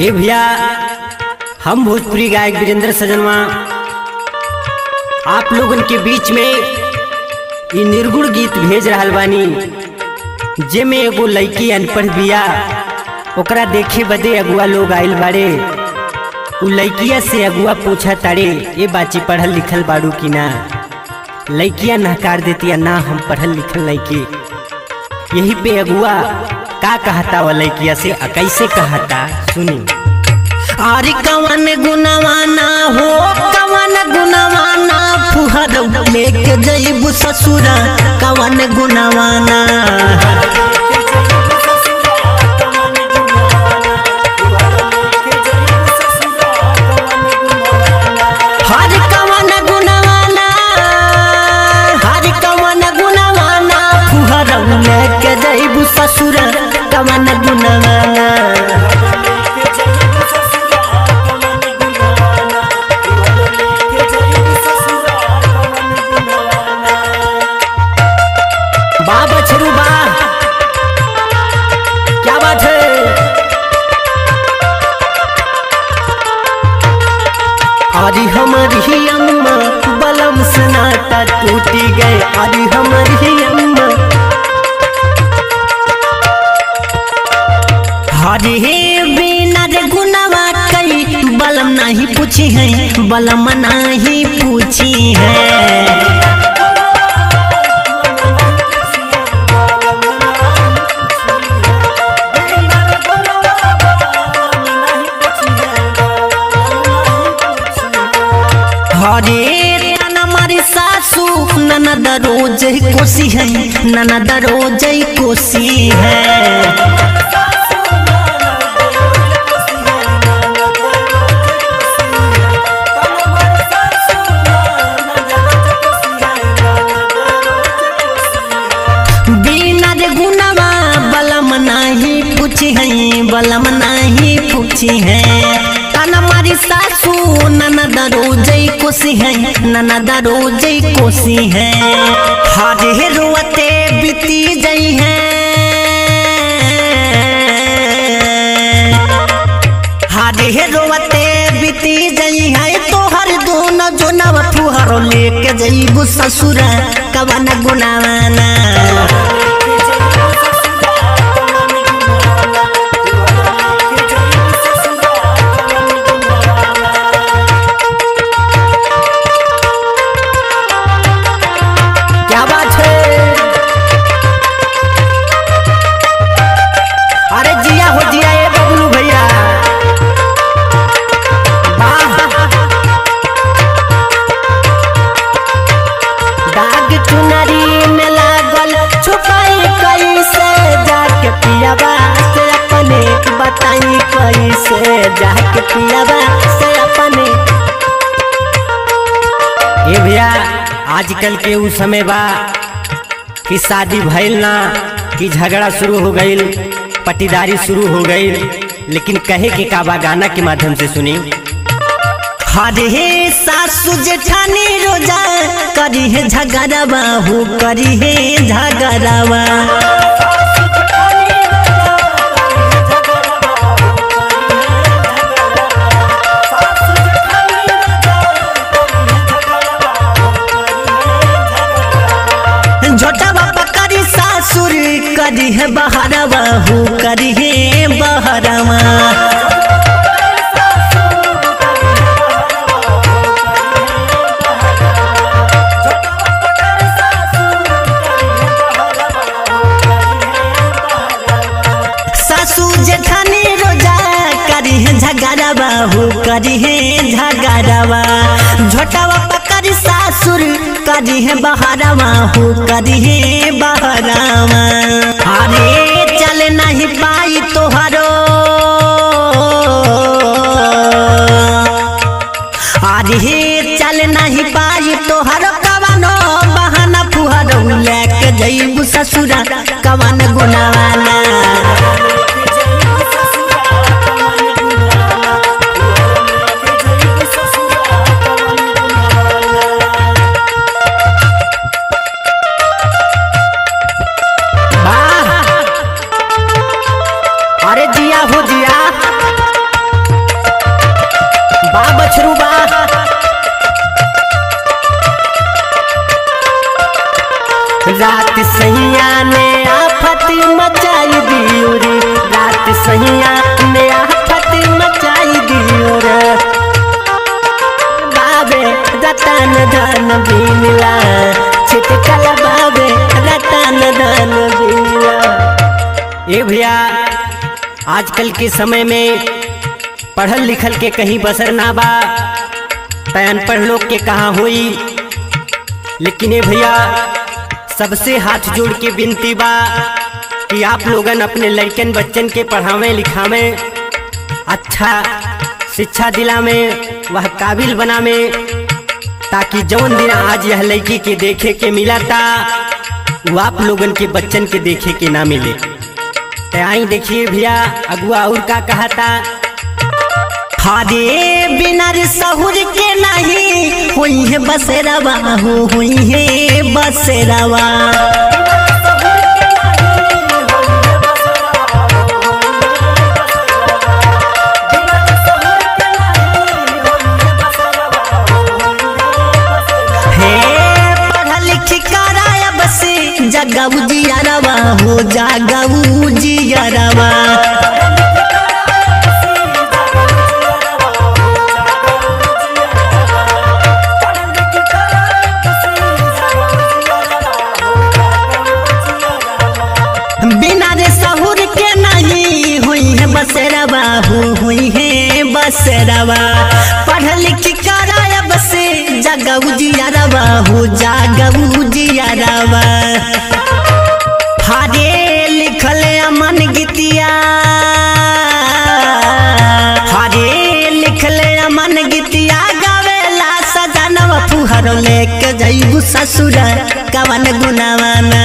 ये भैया हम भोजपुरी गायक वीरेंद्र सजनवा आप लोगन के बीच में ये निर्गुण गीत भेज रहा बानी, जेमे एगो लड़की अनपढ़ बिया, ओकरा देखे बदे अगुआ लोग आइल बाड़े। उ लड़किया से अगुआ पूछा ताड़े, ये बाची पढ़ल लिखल बाड़ू की ना। लड़किया नकार देती ना, हम पढ़ल लिखल लड़की। यही पे अगुआ का कहता वह लड़किया से, कैसे कहता सुनी। आरी कवन गुनवाना हो, कवन गुनवाना फुहर लेके जइबू ससुरा, कवन गुनवाना। हर कवन गुनवाना, हर कवन गुनवाना फुहर लेके जइबू ससुरा, कवन गुनवाना। बा बछरू बा, क्या बात है। आरी हमारी अम्मा बलम से नाता टूटी गए, आरी हमारी अम्मा। हरे बिना रे गुनवा कई बलम नहीं पूछी है, बलम नहीं पूछी है। हरे हमारी सासू ननद रोज कोसी है, ननद रोज कोसी है। बिना रे गुनवा बलम नहीं पूछी है, बलम नहीं पूछी है। हमारी सासू ननद रोजई कोसी है, ननद रोजई कोसी है। हरे रोते बीती जई है, हरे रोते बीती जई है। तोहर दोनों जोनवा फुहर लेके जइबू ससुरा, कवन गुनावाना। क्या बात है। अरे जिया हो जिया ए बबलू भैया, दाग चुनरी में लागल छुपाई कैसे, जाके पियाबा से अपने बताई कैसे, जाके पियाबा से अपने। ये भैया आजकल के उस समय बा कि शादी भइल ना कि झगड़ा शुरू हो गईल, पटीदारी शुरू हो गईल। लेकिन कहे के का बा गाना के माध्यम से सुनी। हरे सासू जेठानी रोजा करी है झगड़ावा हो, करी है झगड़ावा। झोटावा पकड़ी सासुर करी है बहरावा हो, करी है बहरावा। सासू जेठानी रोजा करी है झगड़ावा हो, करी है झगड़ावा। झोटावा पकड़ी सासुर करी है बहरावा हो, करी है बहरावा। अरे चल नहीं पाई तोहरो, अरे चल नहीं पाई तोहरो कवनो बहाना फुहरो लेके जइबू ससुरा, कवन गुनावाना। अरे जिया हो जिया। बा बछरू बा। रात सैया ने आफत मचाई दियो रे, रात सैया ने आफत मचाई दियो रे। बाबे रतन धन बिनला छिटकल बाबे रतन धन बिनला। ए भैया आजकल के समय में पढ़ल लिखल के कहीं बसर ना बा, त अनपढ़ लोग के कहाँ होई। लेकिन ए भैया सबसे हाथ जोड़ के विनती बा कि आप लोगन अपने लड़कन बच्चन के पढ़ावें लिखावें, अच्छा शिक्षा दिलावें, वह काबिल बनावें, ताकि जौन दिन आज यह लड़की के देखे के मिला था वो आप लोगन के बच्चन के देखे के ना मिले। तो आई देखिए भैया अगुआ और का कहा था। हरे बिना रे सहुर के नहीं हुई है बसेरावा हो हुई है बसेरावा। हे पढ़ लिख कराया बसे जगाऊ जियारवा हो जागाऊ जियारवा। बिना रे सहुर के नहीं हुई है बसेरावा हो हुई है बसेरावा। पढ़ लिख कराया बसे जगाऊ जियारवा हो जागाऊ जियारवा। हरे लिखल अमन गीतिया, हरे लिखल अमन गीतिया गावेला सजनवा फुहर लेके जइबू ससुर कवन गुनावाना।